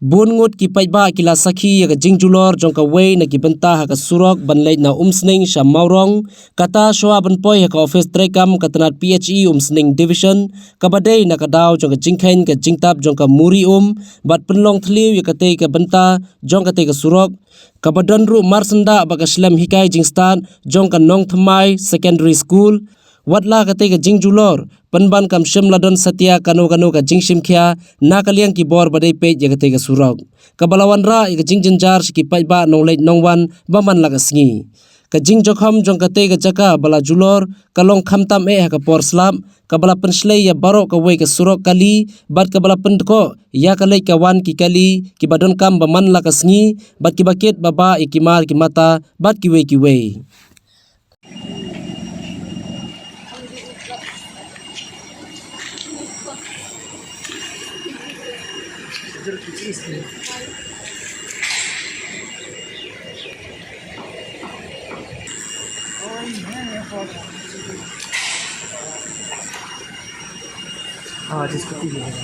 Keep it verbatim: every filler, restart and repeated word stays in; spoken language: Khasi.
Bun ngut ki paidbah ki la sakhi ïa ka jingjulor jong kawei na ki bynta ha ka surok ban leit na Umsning sha Mawrong, kata shuwa ban poi ha ka office treikam ka tnat P H E Umsning Division, kaba dei na ka daw jong ka jingkheiñ ka jingtap jong ka Muri Um, bad pynlong thliew ïa katei ka bynta jong katei ka surok, kaba don ruh marsyndah bad ka shlem hikai jingstad jong ka Nongthymmai Secondary School. Wat la katei ka jingjulor, pynban kam shym la don satia kano kano ka jingshim khia na ka liang ki bor ba dei peit ïa katei ka surok, kaba la wanrah ïa ka jingjynjar sha ki paidbah nongleit nongwan ba man la ka sngi. Ka jingjokhom jong katei ka jaka ba la julor ka long khamtam eh ha ka por slap, kaba la pynshlei ïa baroh kawei ka surok kali, bad kaba la pyndkoh ïa ka leit ka wan ki kali kiba donkam ba man la ka sngi, bad kiba kit ba bah ïa ki mar ki mata bad kiwei kiwei. हाँ, जिसको पी लेगा।